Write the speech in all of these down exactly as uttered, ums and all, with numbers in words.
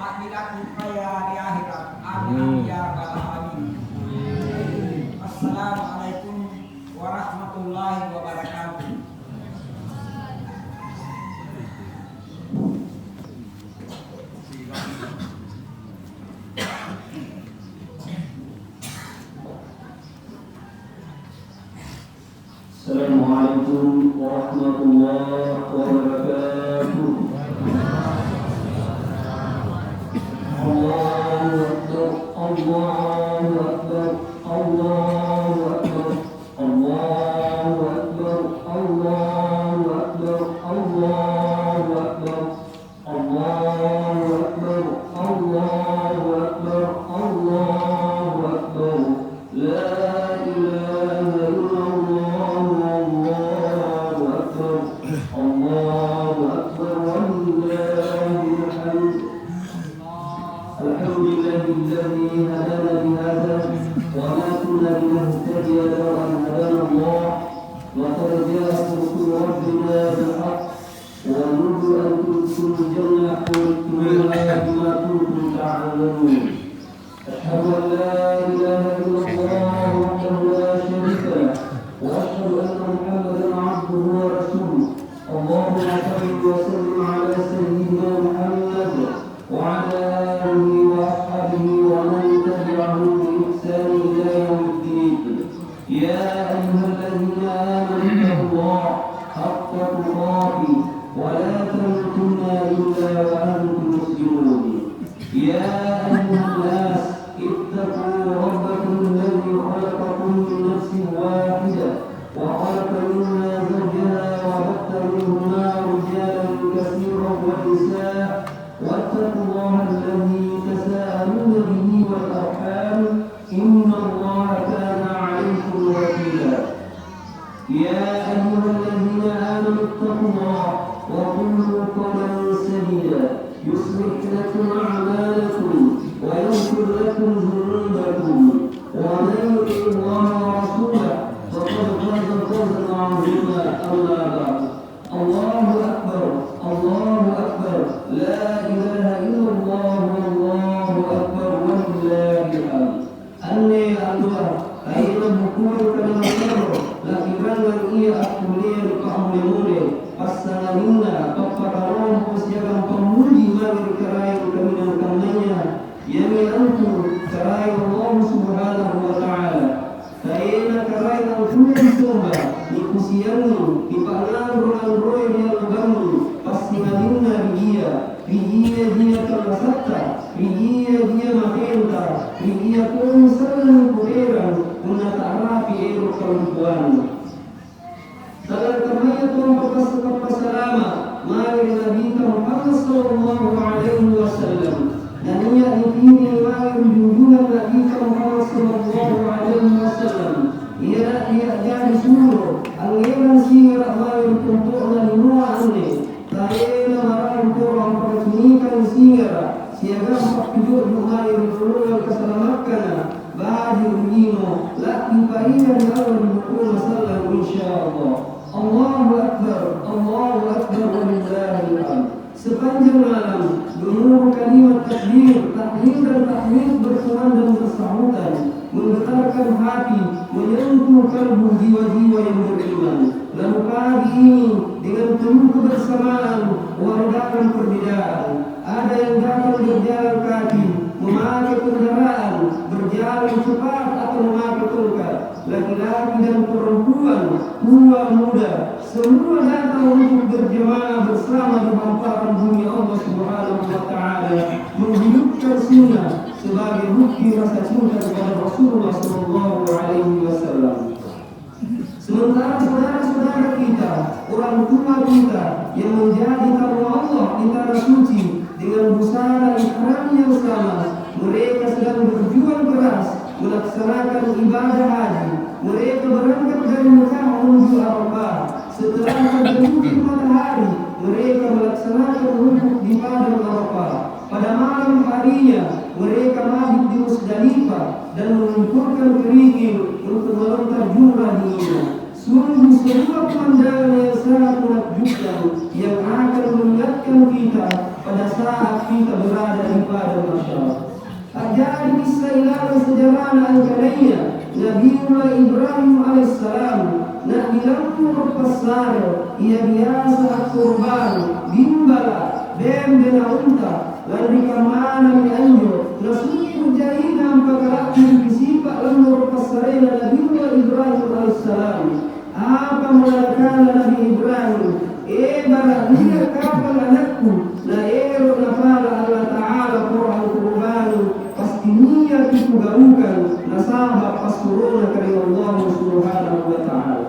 Amin, amin, ya Rabbal Alamin. Assalamualaikum warahmatullahi wabarakatuh. السلام عليكم ورحمة الله وبركاته. الله أكبر، الله أكبر، الله أكبر، الله أكبر، الله أكبر، الله أكبر. الله أكبر، الله أكبر، الله أكبر. لا إله إلا الله، الله أكبر. الله أكبر ولله الحمد. الحمد لله الذي هدانا لهذا وما كنا لنهتدي لولا أن هدانا الله. لقد جاءت رسل ربنا بالحق. ونودوا أن ادخلوا الجنة أورثتموها بما كنتم تعملون. أشهد أن لا إله إلا الله وحده لا شريك له، وأشهد أن محمدا عبده ورسوله. اللهم صل وسلم على سيدنا محمد وعلى آله وأصحابه ومن تبعهم بإحسان إلى يوم الدين. يا أيها الذين آمنوا اتقوا الله حق تقاته ولا تموتن إلا وأنتم مسلمون. يا أيها الناس اتقوا ربكم الذي خلقكم من نفس واحدة وخلق منها زوجها وبث منهما رجالا كثيرا ونساء واتقوا الله الذي تساءلون به والأرحام إن الله كان عليكم رقيبا. يا أيها الذين آمنوا اتقوا الله وقولوا قولا سديدا يصلح لكم أعمالكم ويغفر لكم ذنوبكم ومن يطع الله ورسوله فقد فاز فوزا عظيما. أما بعد. الله أكبر، الله أكبر، لا إله إلا الله، والله أكبر، ولله الحمد. Anne alloa, taena bukuang kana maserro, lakirangang ia akkullea nipa'mole-mole, passangalinna pappakalompo siagang pammuji mange ri Karaeng kaminang kammaya, iami antu Karaeng Allahu Subhanahu wa Ta'ala. Taena Karaeng angkulle nisomba, nipusiangi, nipa'nganro-nganroi ri allo bangngi, passingalinna ri Ia, ri ia-ia tallasatta, ri ia-ia matenta, ri ia pole sallang nipoterang, punna ta'rapi ero' kalompoanna. Sallang kammaya tau mappapassakang pasalama' mae ri Nabita Muhammad sallallahu alaihi wasallam. Na nia' nikiring mae ri junjungang Nabita Muhammad sallallahu alaihi wasallam, iara' nia' a'jari suro, angngerang singara' mae ri tompo'na linoa anne. Taena maraeng poro ampakacinikang singara' siagang pappijo'jo' mae ri lolongang kasalamakkanga, baji' ri lino, la'bi paia ri allo ri bokona sallang, insya Allah. Allahu Akbar, Allahu Akbar, walillahil hamd. Sepanjang malam, gemuruh kalimat takbir, tahlil dan tahmid berkumandang bersahutan. Menggetarkan hati, menyentuh kalbu jiwa-jiwa yang beriman. Lalu pagi ini, dengan penuh kebersamaan, walau dalam perbedaan. Ada yang datang berjalan kaki, memakai kendaraan, berjalan cepat atau memakai tongkat. Laki-laki dan perempuan, tua muda, semua datang untuk berjamaah bersama di hamparan bumi Allah Subhanahu wa Ta'ala, menghidupkan sunnah sebagai bukti rasa cinta kepada Rasulullah Sallallahu Alaihi Wasallam. Sementara saudara-saudara kita, orang tua kita yang menjadi tamu Allah di Tanah Suci dengan busana ihram yang sama, mereka sedang berjuang keras melaksanakan ibadah haji. Mereka berangkat dari Mekah menuju Arafah. Setelah tergelincir matahari, mereka melaksanakan wukuf di padang Arafah. Pada malam harinya, mereka mabit di Musdalifah dan mengumpulkan kerikil untuk melontar jumrah di Mina. Sungguh sebuah pemandangan yang sangat menakjubkan yang akan mengingatkan kita pada saat kita berada di padang mahsyar. A'jari kissa ilalang sejarana angkanaya Nabiullah Ibrahim alaihissalam na'bi lammoro' passare, ia biasa akkorbang bimbala, bembe na unta. Lanri kammanami anjo, nasukku' jaina ampakala'biriki sipa' lammoro' passarena Nabiullah Ibrahim alaihissalam. Apamo nakana Nabi Ibrahim, "Ebara' nia' kapang anakku, naero' napala' Allata'ala poro angkurubangi, pasti niaki kugaukang, nasaba' passurona karaeng Allahu Subhanahu wa Ta'ala."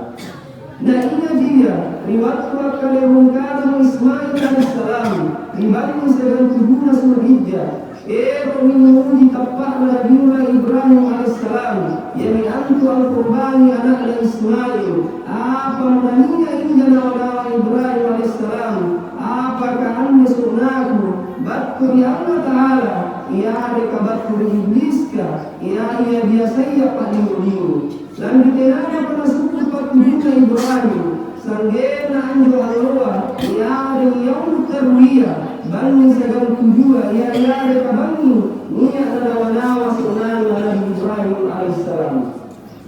Na iaji ia, ri wattu akkaleongkanamo Ismail alaihissalam, ri bangngi siagang tujuna Zulhijjah, Ero'mi niuji tappa'na Nabiullah Ibrahim alaihissalam, iami antu angkorbangi ana'na Ismail. Apa nania' inja nawa-nawa Ibrahim alaihissalam? Apaka anne su'naku battu ri Allata'ala, yareka battu ri Ibliska, ia, ia biasaya pa'lingu-lingu? Lanri tenanapa nasukku' pattujunna Ibrahim, sa'genna anjo alloa niareng Yaumut Tarwiyah, bangngi siagang tujua, ia yareka bangngi nia' nanawa-nawa su'nanna Nabi Ibrahim alaihissalam.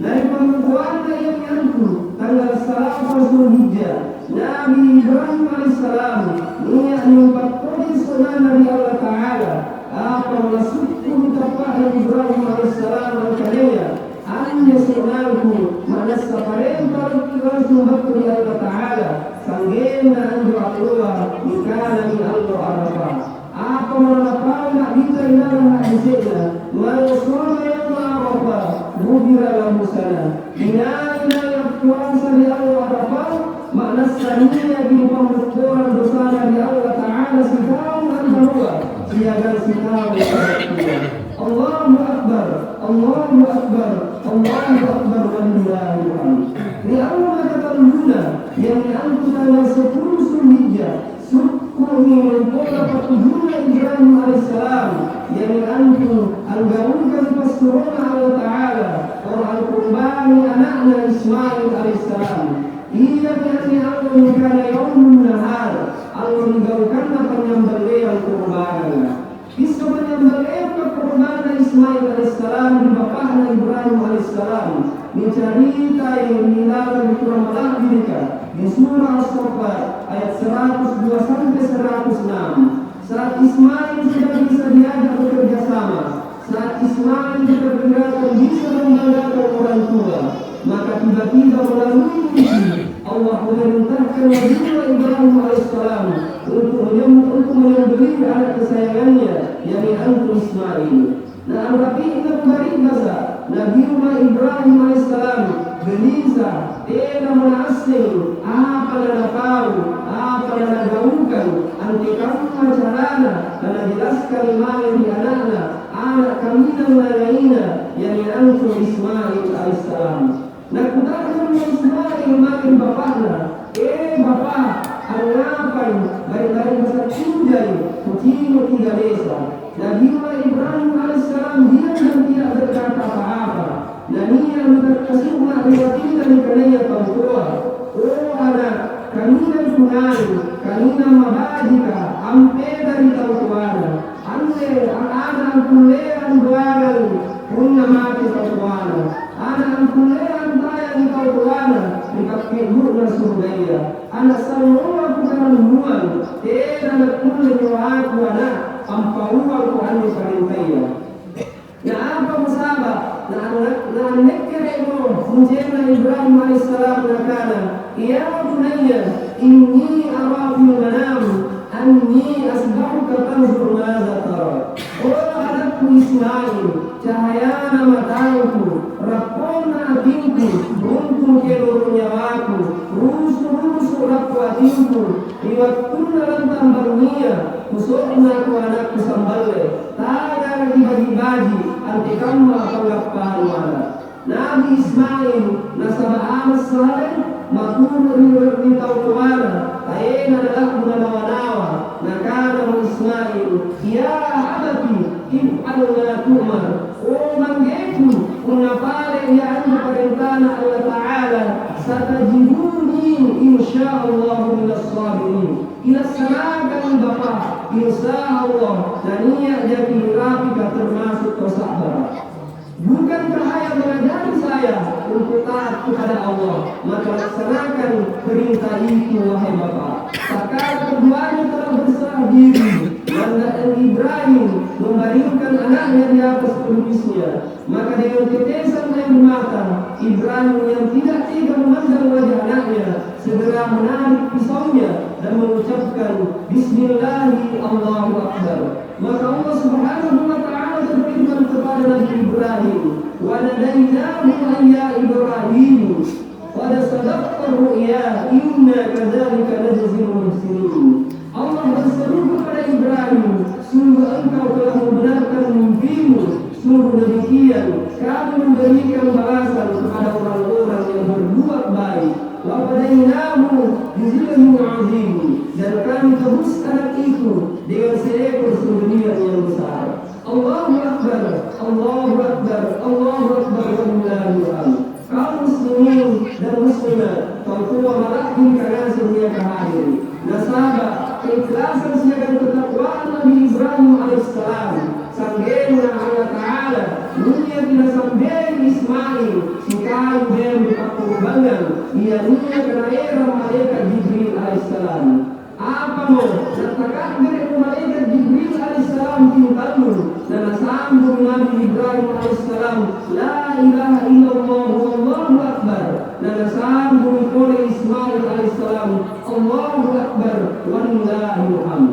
Na ri pammukoanna iami antu, tanggala' salasa Zulhijjah, Nabi Ibrahim alaihissalam nia' niumpattojeng su'nanna ri Allata'ala. Apa nasukku' ri tappa'na Ibrahim alaihissalam angkanaya, Anne su'nangku, ma'nassa parenta langsung battu ri Allata'ala, sa'genna anjo alloa nikanami allo Arafah. Apamo napau na'bita ilalang hadise'na, "Man shoma yauma Arafah, ghufira lahu sanah." Inai-nai appuasa ri allo Arafah, ma'nassa nia'ji nipammopporang dosana ri Allata'ala sitaung anrua siagang sitaung anrua. Allahu Akbar, Allahu Akbar, Allahu Akbar, walillahil hamd. Ri allo makatalluna, iami antu tanggal sepuluh Zulhijjah, sukku'mi lompo'na pattujunna Ibrahim alaihissalam, iami antu anggaukang passurona Allata'ala, poro angkorbangi ana'na Ismail alaihissalam. Iami anne allo nikana yaumun nahar, allo nigaukanna panynyamballeang korbanganga. Kissa panynyamballeang pakkorbangna Ismail alaihissalam ri bapa'na Ibrahim alaihissalam, nicaritai ri lalang Korang Mala'birika, ri Surah As-Saffat, ayat seratus dua sampai seratus enam. Saat Ismail sudah bisa diajak bekerja sama, saat Ismail diperkirakan bisa membanggakan orang tua, maka tiba-tiba melalui mimpi, Allah memerintahkan Nabiullah Ibrahim alaihissalam untuk menyem-, untuk menyembelih anak kesayangannya, yakni antu Ismail. Na anrapi'na bari'basa, Nabiullah Ibrahim alaihissalam gelisah, tenamo naasseng apa nanapau, apa nanagaukang, antekamma carana, nanajelaskangi mange ri ana'na, ana' kaminang nangaina, yakni antu Ismail alaihissalam. Nakkuta'nammi Ismail mae ri bapa'na, "E bapa', angngapai bari'-bari' masakkinjai kucinoki galesa?" Nabiullah Ibrahim alaihissalam diam dan tidak berkata apa-apa. Nania' natakkasu'na ri atinna nikanaya tau toa, "O ana', kaminang kungai, kaminang mabajika ampeda ri tau toana." Anne ana' angkulleang doangang punna mate tau toana. Ana' angkulleang tayangi tau toana ri pakke'bu'na surugaya. Ana' salloa kukarannuang, tena nakkulle nyawaku ana', ampauangko anne parentaya. Na apamo saba'? Na, na, naannekkere'mo mujenna Ibrahim alaihissalam nakana, "Ya bunayya, inni ara fil manam anni asbahuka fanzur madza tara." O anakku Ismail, cahayana matangku, rapponna atingku, runtuki loro nyawaku, rusu'-rusu' rappo atingku, ri wattunna lantang bangngia, kuso'nako anakku samballe, tagaraki baji'-baji', antekamma pangngappalu ana'. Nabi Ismail nasaba' ana' saleh, maturu' ri, ri tau toana, taena nala'bu nanawa-nawa. Nakanamo Ismail, "Ya abati, if'al ma tu'mar." O manggeku, punna pale'i anjo parentana Allata'ala, satajiduni insyaallahu minas sabirin. Ilassanakangi bapa', Insya Allah, nania' jaki' nirapika termasuk tau sa'bara'. Bukankah ayah mengajari saya untuk taat kepada Allah, maka laksanakan perintah itu, wahai Bapak. Tatkala keduanya telah berserah diri, dan Ibrahim membaringkan anaknya di atas pelipisnya, maka dengan tetesan air mata, Ibrahim yang tidak tega memandang wajah anaknya, segera menarik pisaunya dan mengucapkan, "Bismillahi Allahu Akbar." Maka Allah Subhanahu wa Ta'ala berfirman kepada Nabi Ibrahim, "Wa nadainahu an ya Ibrahim, qad sadaqta ru'ya, inna kadzalika najzil muhsinin." Allah berseru kepada Ibrahim, "Sungguh engkau telah membenarkan mimpimu, sungguh demikian Kami memberikan balasan kepada orang-orang yang berbuat baik." "Wa fadainahu bizibhin azim," dan Kami tebus anak itu dengan seekor sembelihan yang besar. Allahu Akbar, Allahu Akbar, Allahu Akbar, walillahil hamd. Kaum muslimin dan muslimat, tau toa mala'birika ngaseng niaka hadiri. Nasaba' keikhlasan siagang ketakwaan Nabi Ibrahim alaihissalam, sa'genna Allata'ala niaki nasambei Ismail sikayu bembe pakkurubangang, ia niaka naerang malaeka' Jibril alaihissalam. Apamo nataka'bere' malaeka' Jibril alaihissalam tintallu, nanasambung Nabi Ibrahim alaihissalam, "La ilaha illallah wallahu akbar." Nanasambung pole Ismail alaihissalam, "Allahu akbar walillahil hamd."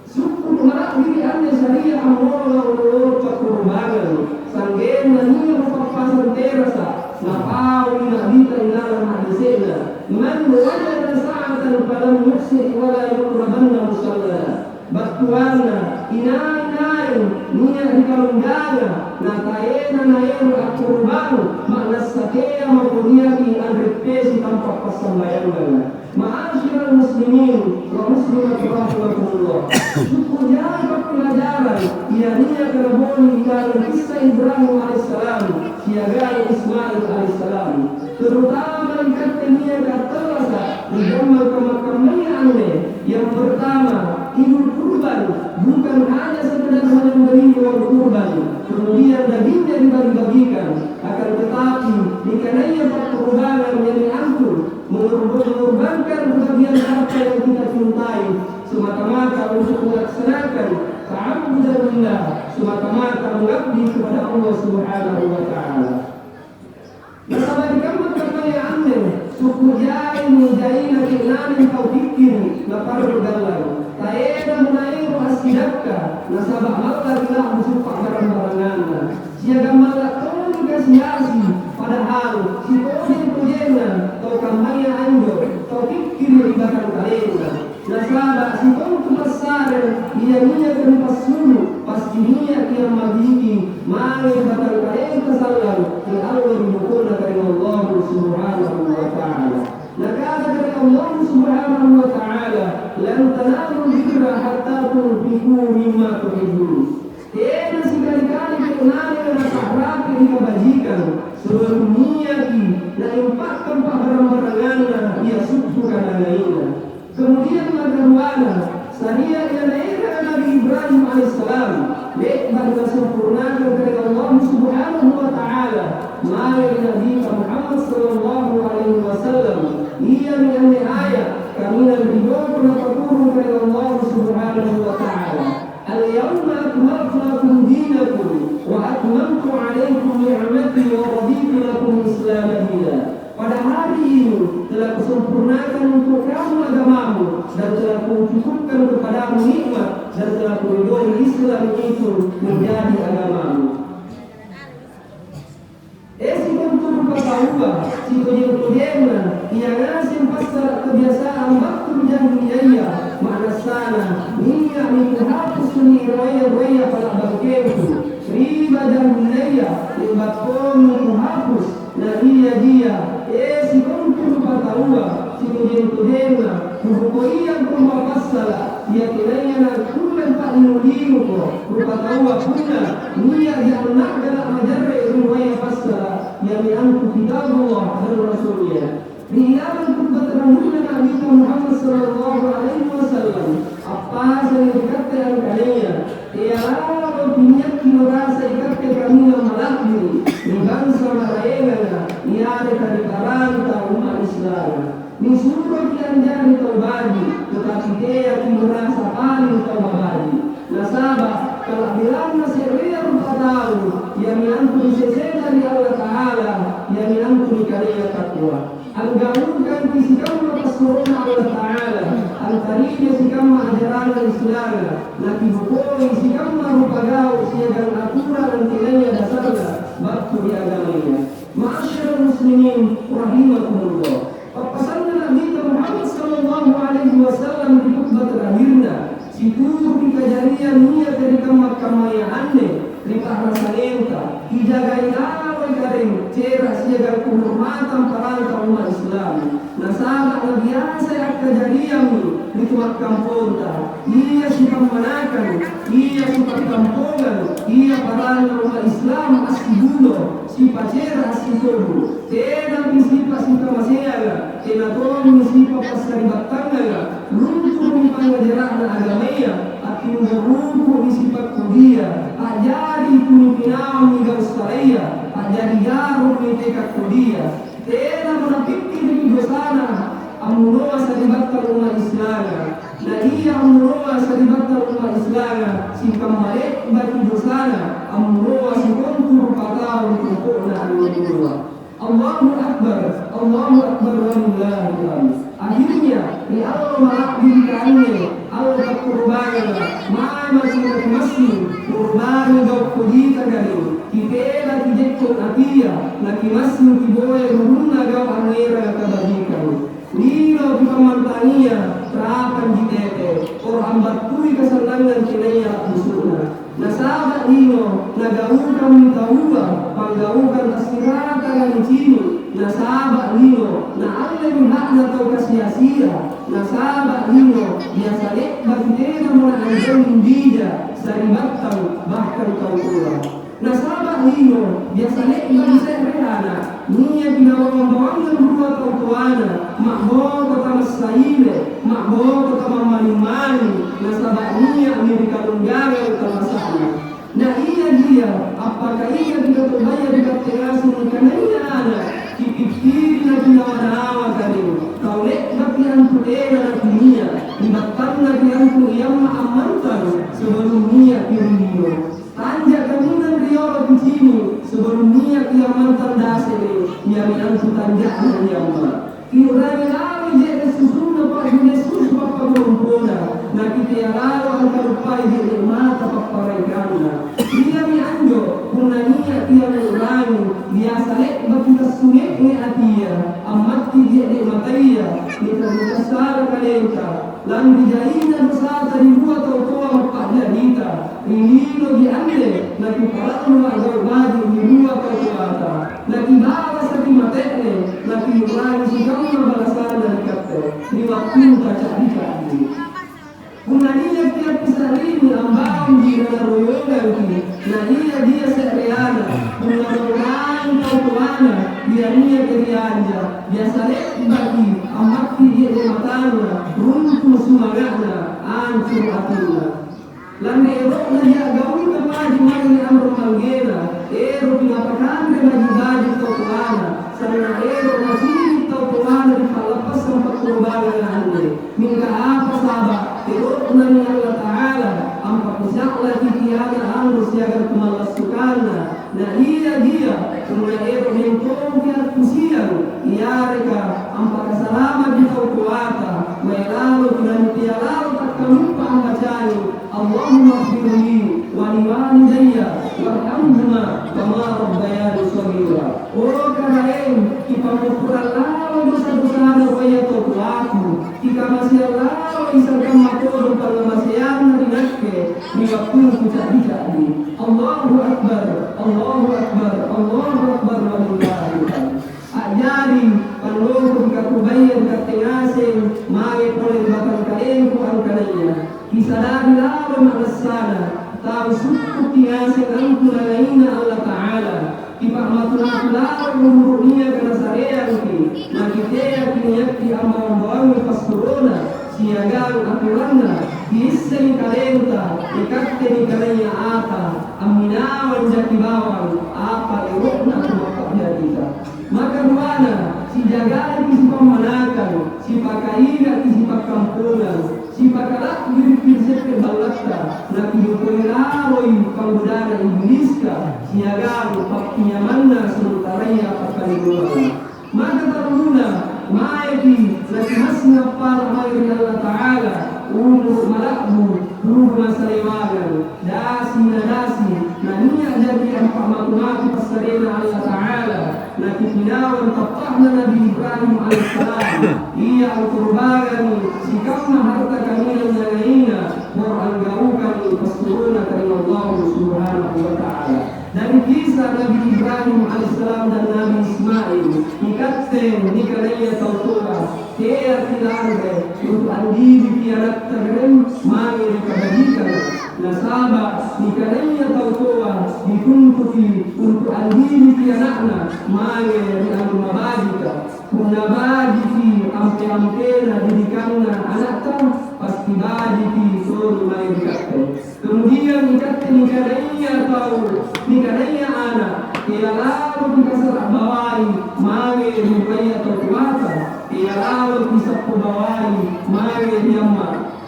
Sukkuru' mala'biri' anne saria ammolonga olo'-olo' pakkurubangang, sa'genna nia'mo pappasang terasa', napaui Na'bita ilalang haddese'na, "Man wajada sa'atan falam yuksir wa la yaqrabanna musallana." Battuanna, inai-nai nia' ri kalungganga nataena naero' akkurubang, ma'nassa tea mako niaki anreppesi tampa' passambayanganga. Ma'asyiral muslimin wa muslimat rahimakumullah. Sukkuru' jai pappilajarang ia niaka naboli' ilalang kissa Ibrahim alaihissalam siagang Ismail alaihissalam. Terutama ikatte niaka attallasa' ri jammang kamma-kammaya anne. Yang pertama, Idul Kurban bukan hanya sekedar menyembelih hewan kurban, kemudian dagingnya dibagi-bagikan, akan tetapi nikanaya pakkurubangang iami antu mengorbankan sebagian harta yang kita cintai semata-mata untuk melaksanakan ta'abbudan lillah, semata-mata mengabdi kepada Allah Subhanahu wa Ta'ala. Nasaba' ri kamma-kammaya anne, sukkuru' jaimi jaina ke'nanga tau pikkiri' naparru' gallang. Taenamo naero' assidakka, nasaba' mallaki la'busu' pa'barang-baranganna. Siagang malla' tongi kasi-asi, padahal sitojeng-tojenna tau kammaya anjo tau pikkiri' ri batangkalenna. Nasaba' sikontu passare ia niaka nipassulu', pasti niaki ammabiki mange ri batangkalenta sallang ri allo ri bokona karaeng Allahu Subhanahu wa Ta'ala. Nakana karaeng Allahu Subhanahu wa Ta'ala, "Lan tanalul birra hatta tunfiqu mimma tuhibbun." Tena sikali-kali ke'nanga nasa'raki ri kabajikang, sebelum niaki nainfakkan pa'barang-baranganna ia sukkuka nangaina. Kemudian makaruana, saria ia naeranga Nabi Ibrahim alaihissalam, le'ba' nasempurnakang karaeng Allahu Subhanahu wa Ta'ala mae ri Nabita Muhammad sallallahu alaihi wasallam, iami anne aya' kaminang ri boko napaturung karaeng Allahu Subhanahu wa Ta'ala. "Al-yauma akmaltu lakum dinakum wa atmamtu alaikum ni'mati wa raditu lakum Islam dina." Pada hari ini telah kusempurnakan untuk kamu agamamu dan telah kucukupkan kepadamu nikmat dan telah kuridhoi Islam itu menjadi agamamu. E, sikontu rupataua, sitojeng-tojenna, ia ngaseng passala' kebiasaan battu ri jahiliaya, ma'nassana, nia'mi kuhapus ri ruaya-ruaya pala' bangkengku, riba jahiliaya, le'ba' tommi kuhapus, na ia-ia, e, sikontu rupataua, sitojeng-tojenna, kubukoiangko rua passala', ia tenaya nakkulle pa'linu-linuko, rupataua punna nia'ja anna'gala' majarre' ri ruaya passala', iami antu Kitabullah dan Rasulnya. Ri lalang khutbah terakhirna Nabita Muhammad sallallahu alaihi wasallam, appasangi ri katte angkanaya, tealalo kiniakki nurasa ikatte kaminang mala'biri' ri bansa maraenganga yareka ri paranta umma' Islama. Nisuroki anjari tau baji', tetapi teaki nurasa paling tau baji'. Nasaba' kala'biranna se'rea rupatau, iami antu nisesena ri Allata'ala, iami antu nikanaya takwa. Anggaukangki sikamma passuroNa Allata'ala, antarima sikamma ajaranna Islama, nakibokoi sikamma rupagau' siagang aturang antenaya dasarna battu ri agamaya. Ma'asyiral muslimin rahimakumullah. Pappasanna Nabita Muhammad sallallahu alaihi wasallam ri khutbah terakhirna, situruki kajariang niaka ri kamma-kammaya anne ri pa'rasangenta, kijagai laloi karaeng cera' siagang kehormatang paranta umma' Islam. Nasaba' nabiasai akkajariammi ri tu ma'kamponta, ia sipammanakang, ia sipakkampongang, ia paranna umma' Islam assibuno, sipacera' assitobu. Tenami sipa' sikamaseanga, tena tommi sipa' passari'battanganga, runtu'mi pangngajara'na agamaya, attimbo ruku'mi sipa' kodia, a'jari tuli pinawammi gau' salaya, a'jari garummi teka kodia. Tenamo napikkiriki dosana ammunoa sari'battang umma' Islanga. Na ia ammunoa sari'battang umma' Islanga, sikamma le'baki dosana ammunoa sikontu rupatau ri tompo'na anne linoa. Allahu Akbar, Allahu Akbar, walillahil hamd. Akhirnya, ri allo mala'birika anne, allo pakkorobanganga, mae maki' nakimassing, korobangi gau' kojitaka anne, kipelaki jekkong atia, nakimassing kiboya rurunna gau' angngeranga kabajikang. Lino kipammantangia, rapanji tete, poro ambattui kasannangang tenaya la'busu'na. Nasaba' lino nagaukammi taua panggaukang tassiratanga nicini', nasaba' lino naallemi ha'na tau kasi-asia, nasaba' lino biasa le'baki tenamo naanjoreng bija, sari'battang, bahkan tau toa. Nasaba' lino biasa le'baki se're ana', niaki nawangang-wangang rua tau toana, ma'boko tamassaile, ma'boko tamammaling-maling, nasaba' nia'mi ri kalunggangang tamasa'na. Na ia-ia appakainga'ki tau toaya ri katte ngaseng nikanaya ana', kipikkiri nakinawa-nawa kale, tau le'baki antu tena nakunia', ri battannaki antu iamma' ammantang sebelum nia'ki ri lino. Tanja' kaminang riolo kucini', sebelum nia'ki ammantang dasere', iami antu tanja'na iamma'. Kiu'rangi laloi je'ne' susunna pa'jule susu pappakalompona, nakitea lalo angkaluppai je'ne' mata papparaenganna. Iami anjo, punna nia'ki angngu'rangi, biasa le'baki tassunge'nge' atia, ammatti je'ne' mataya, mika-, mikassala kalenta. Lanri jaina dosata ri rua tau toa mappa'jarita, ri linoji anne nakiparallu a'gau' baji' ri rua tau toata. Nakibalasaki mate'ne, nakiu'rangi sikamma balasanna ri katte ri wattunta ca'di-ca'di. Punna nia'ki appisa'ringi ambaungji nanaroyongangki, na ia-ia se'reana, punna nau'rangi tau toana, ia nia'ki ri anja, biasa le'baki ammatti je'ne' matanna, runtu' sumanga'na, ancuru' atinna. Lanri ero'naji a'gau'na baji' mange ri amrong manggena, ero'ki napakanre baji'-baji' tau toana, sanna' ero' nacini' tau toana ri pa'lappassang pakkorobanganga anne. Mingka apa saba', ero'nami Allata'ala ampakkuca'laki kiana' anro siagang kumallassukanna. Na ia-ia punna ero' mentongki akkusiang, yareka ampakasalamaki tau toata, mae laloki nantea lalo takkaluppa ambacangi, "Allahumma ighfirli wa liwalidayya warhamhuma kama rabbayani shaghira." O Karaeng, kipammopporang lalo dosa-dosana ruaya tau toaku, kikamaseang laloi sangkamma todong pangngamaseanna ri nakke ri wattunna kuca'di-ca'di. Allahu Akbar, Allahu Akbar, Allahu Akbar, walillahil hamd. A'jari pallongkoki kakubaya ri katte ngaseng mange pole ri batangkalengku angkanaya, kisadari lalo ma'nassana, tau sukkuki ngaseng antu nangaina Allata'ala, kipa'ma-, Matu-matu laloi umuru' niaka nasareangki', nakiteaki' nia'ki' ambawang-bawangi passurona siagang aturanna, kiissengi kalenta, ikatte nikanaya ata, amminawang jaki bawang apa ero'na tu mappa'jajika. Maka duana, sijagaiki' sipammanakang, sipakainga'ki' sipakkampongang, sipakala'biriki' ri se're ballatta, nakibokoi laloi panggodana Ibliska siagang pappinyamanna sementaraya pakkalinguanga. Maka talluna, maeki' nakimassing appala' mae ri Allata'ala, umuru' mala'bu, turuna salewangang, dasi na dasi, nania' jaki ampa'matu-matu passarena Allata'ala, nakipinawang tappa'na Nabi Ibrahim alaihissalam, ia angkorbangangi sikamma harta kaminang nangaina, poro anggaukangi passurona karaeng Allahu Subhanahu wa Ta'ala. Dari kisah Nabi Ibrahim alaihissalam dan Nabi Ismail, ikatte nikanaya tau toa, teaki' lanre untu' andidiki anatta karaeng mange ri kabajikanga. Nasaba' nikanaya tau toa dituntuki untu' andidiki ana'na mange ri anu mabajika. Punna bajiki ampe-ampena didikanna anatta, pasti bajiki todong mae ri katte. Kemudian ikatte nikanaya tau, nikanaya ana', tea' laloki' kasara' bawai mange ri ruaya tau toata, tea' laloki' sappo bawai mange ri amma'.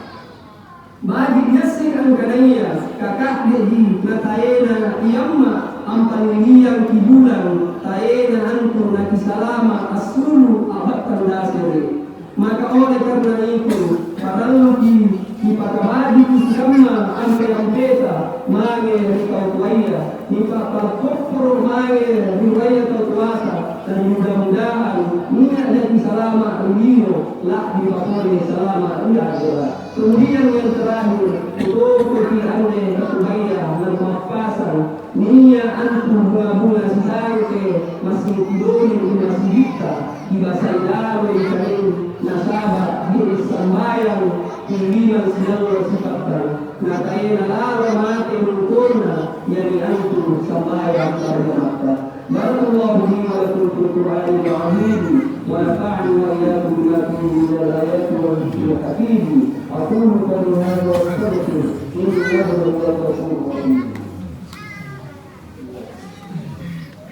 Baji' niasseng angkanaya kaka'deji nataena iamma' ampanniliangki' bulang, taena antu nakisalama' assulu' a'battang dasere'. Maka oleh karena itu, paralluki' nipakabajiki' sikamma ampe-ampeta mange ri tau toaya, nipa'pala' kopporo' mange ri ruaya tau toata, dan mudah-mudahan nia' jaki salama' ri lino, la'bipa pole salama' ri ahera'. Kemudian yang terakhir, kutokoki anne katubaia nakumappasang, nia' antu bunga-bunga sitangke massing kidoli ri masigitta, kibasai laloi kaeng, nasaba' je'ne' sambayang limang siallo sipattang, nataena lalo mate mungkonna, jari antu sambayang ri jamaah. بارك الله لي ولكم في القرآن العظيم، ونفعني وإياكم بما فيه من الآيات والذكر الحكيم. أقول قولي هذا وأستغفر، إنه هو الغفور الرحيم.